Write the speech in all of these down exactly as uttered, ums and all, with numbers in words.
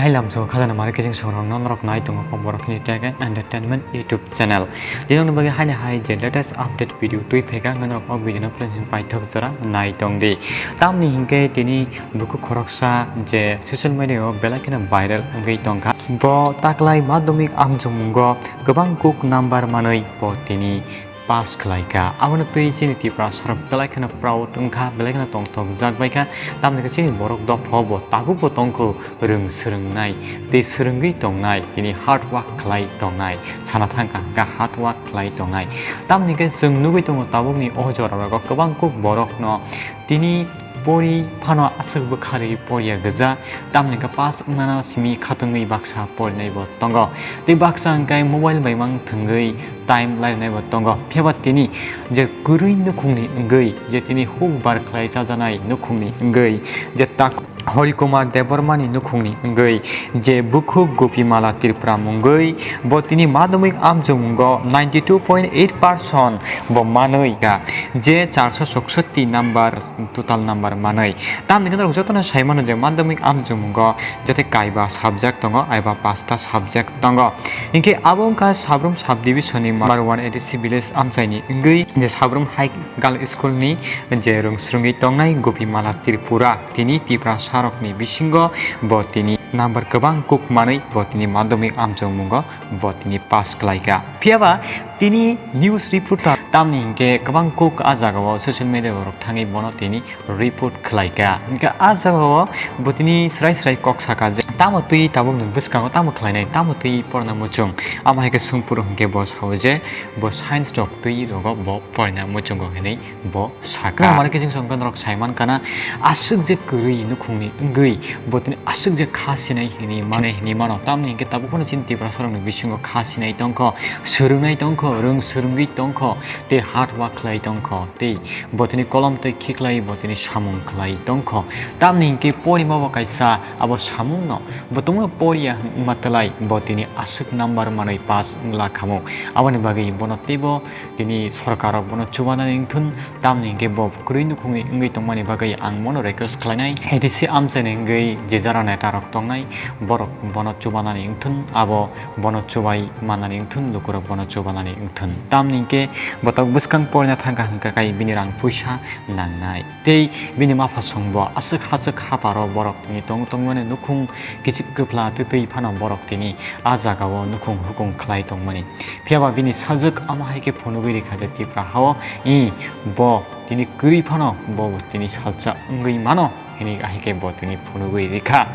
Hai lamso khajana mari keching songrokno norok nai tongo kok borok hini Tech and Entertainment YouTube channel. Dinokni bagwi haini hai je latest update video twi phaikha, hwnkhe norok o video no please paithak jora nai tong di. Tamni hinkhe tini bukhuk khoroksa je social media o belai kheno viral wngwi tongkha. Bo taklai madhyamik amchukmungo kwbang kuk number manwi bo tini pass khlaikha. Abono twi chini Tiprasarok belai kheno proud wngkha, belai kheno tongthokjak baikha. Tamni hwnkhe chini borok dopha bo tabukbo tongkho rwng swrwngnai tei swrwngwi tongnai, tini hard work khlai tongnai, sana thangkha hwnkha hard work khlai tongnai. Tamni hwnkhe chwng nugwi tongo tabukni o jorao kwbang kuk borokno tini pori phano aswk bwkha rwi poriya gwja, tamni hwnkhe pass wngnano simi khatungwi baksa porinaibo tongo. Tei baksa hwnkhe mobile bai mang thwngwi time lainaibo tongo. Phiya ba tini je kwrwi nukhungni wngwi, je tini hukbar khlai chajanai nukhungni wngwi, je tak Hori Kumar Debbarmani nukhungni wngwi, je bukhuk Gopimala Tripura mungwi, bo tini madhyamik amchukmungo ninety two point eight percent bo manwi kha, je charso choksotti number, total number manwi. Tamni hwnkhe norok jotono sai mano je madhyamik amchukmungo joto kaiba subject tongo, aiba pasta subject tongo. Hinkhe abo wngkha Sabrum subdivision ni number one A D C village amchaini wngwi je Sabrum High Girl School ni je rwng swrwngwi tongnai Gopimala Tripura, tini Tiprasarokni bisingo bo tini number kwbang kuk manwi bo tini madhyamik amchukmungo bo tini pass khlaikha. Phiya ba tini news reporter tamni hinkhe kwbang kuk a jagao social media borok thangwi bono tini report khlaikha. Hinkhe a jagao bo tini srai srai kok sakha je tamo twi tabukni bwskango tamo khlainai, tamo twi porna muchung. Amo hai khe songphuru hinkhe bo sao je bo science rok twi rogo bo porna muchungo hinwi bo sakha. Norok mani khe chwng songkha norok sai mankha na, aswk je kwrwi nukhungni wngwi bo tini aswk je kha sinai hinwi mane hinwi mano. Tamni hinkhe tabuk phano chini Tiprasarokni bisingo kha sinai tongkho, swrwngnai tongkho, rwng swrwngwi tongkho, tei hard work khlai tongkho, tei bo tini kolom twi khiklai bo tini samung khlai tongkho. Tamni hinkhe porima bo kaisa abo samungno bo tongno poriya wngma twlai bo tini aswk number manwi pass wngla khamu. Aboni bagwi bono teibo tini sorkarrok bono chubanani wngthun, tamni hinkhe bo kwrwi nukhungni wngwi tongmani bagwi ang bono request khlainai. A D C amchaini wngwi je jara netarok tongnai, borok bono chubanani wngthun, abo bono chubai manani wngthun, lukurok bono chubanani wngthun. Tamni hinkhe botok bwskang porina thangkha hwnkha khe bini rang puisa nangnai. Tei bini mapha songbo aswk haswk haparo borok tini tong tongmani nukhung kichik kwphla twtwi phano borok tini a jagao nukhung hukung khlai tongmani. Phiya ba bini sajwk amo hai khe phunugwi rikha je Tipra hao, i bo tini kwrwi phano bo tini salsa wngwi mano hinwi ahai khe bo tini phunugwi rikha.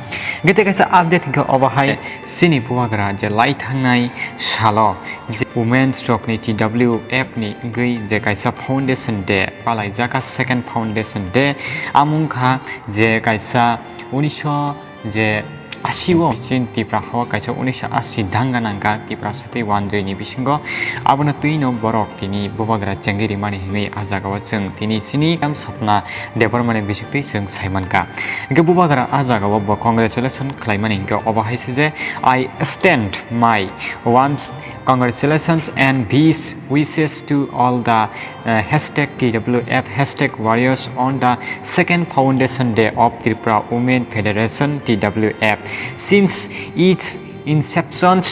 Hingke tei kaisa update hingke obo hai chini bubagra je lai thangnai salo je women's rokni T W F ni wngwi je kaisa foundation day palaijak, second foundation day, amo wngkha je kaisa unisho je asi o chin Tipra hao kaisa unisho asi danga nangkha Tipra sati wanjwi ni bisingo, abono twi no borok tini bubagra chengwi rimani hinwi a jaga o chwng tini chini Sapna Debbarmani bisingtwi chwng sai mankha. Hingke bubagra a jaga o bo congratulation khlaimani hingke obo hai se je, "I extend my warmth congratulations and best wishes to all the, uh, hashtag T W F, hashtag warriors on the second foundation day of Tripura Women Federation, T W F. Since its inception,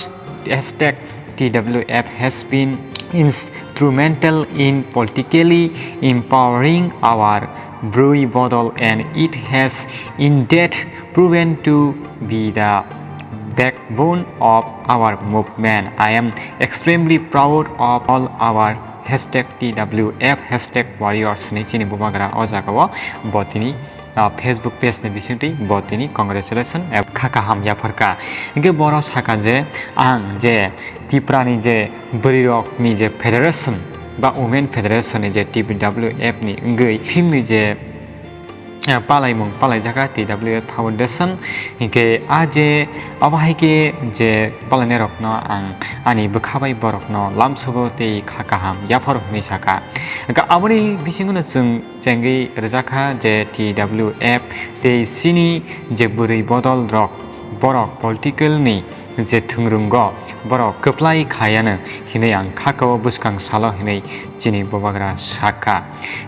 hashtag T W F has been instrumental in politically empowering our Brui Bodol, and it has indeed proven to be the backbone of our movement. I am extremely proud of all our hashtag T W F, hashtag warriors" hinwi chini bubagra o jaga o bo tini, ah, Facebook page ni bisingtwi bo tini congratulation eba kha kaham yapharkha. Hingke boro saka je, ang je Tiprani je bwrwirokni je federation ba women federation ni je T W F ni wngwi himni je, eh, palaimung palaijaka T W F Foundation, hingke a je abo hai khe je palainairokno ang ani bwkha bai borokno lamsogo tei kha kaham yapharo hinwi saka. Hingke aboni bisingono chwng chengwi rwjakha je T W F tei chini je bwrwi bodol rok, borok political ni je thwngrwngo borok kwplai khayano hinwi ang khakao bwskang salo hinwi chini bubagra sakha.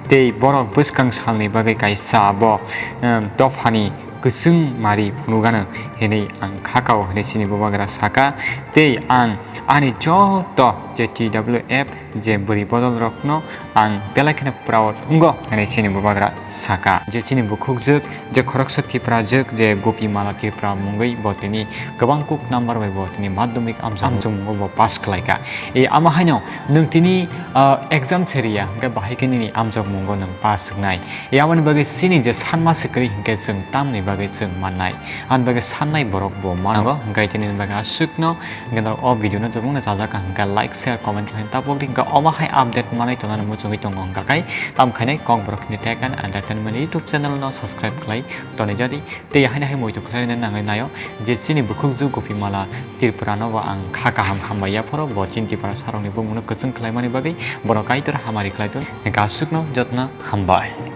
Tei borok bwskang salni bagwi kaisa abo, em, dophani kwchwng mari phunukgano hinwi ang khakao hinwi chini bubagra saka. Tei ang ani joto je T W F je bwrwi bodolrokno ang belai kheno proud wngo hinwi chini bubagra saka. Je chini bukhukjwk, je khoroksa Tiprajwk, je Gopimala Tripura mungwi bo tini kwbang kuk number bai bo tini madhyamik amjak amjokmungo bo pass khlaikha. E, ama haino nwng tini, ah, exam seriya, hwnkhe bahai khe nini amjokmungo nwng pass wngnai. E, aboni bagwi chini je sanma swkri hwnkhe chwng tamni bagwi chwng mannai. Ani bagwi sannai borok bo mano. Hwnkhe tini bagwi aswkno, hwnkhe norok o video no jabukno chajak kha hwnkhe like, share, comment khlai tapok di. Hwnkhe omo hai update manwi tongnani muchungwi tongo hwnkha khai, tamo khainai Kokborok ni Tech and Entertainment YouTube channel no subscribe khlai tonwi jadi. Tei haino hai muitu khlaina nangwi naio je chini bukhukjwk Gopimala Tripura no bo ang kha kaham hambai yaphoro bo chini Tripura sarokni bumungno kwchwng khlaimani bagwi bono Kaitor hamari khlai tong. Hwnkhe aswkno jotno hambai.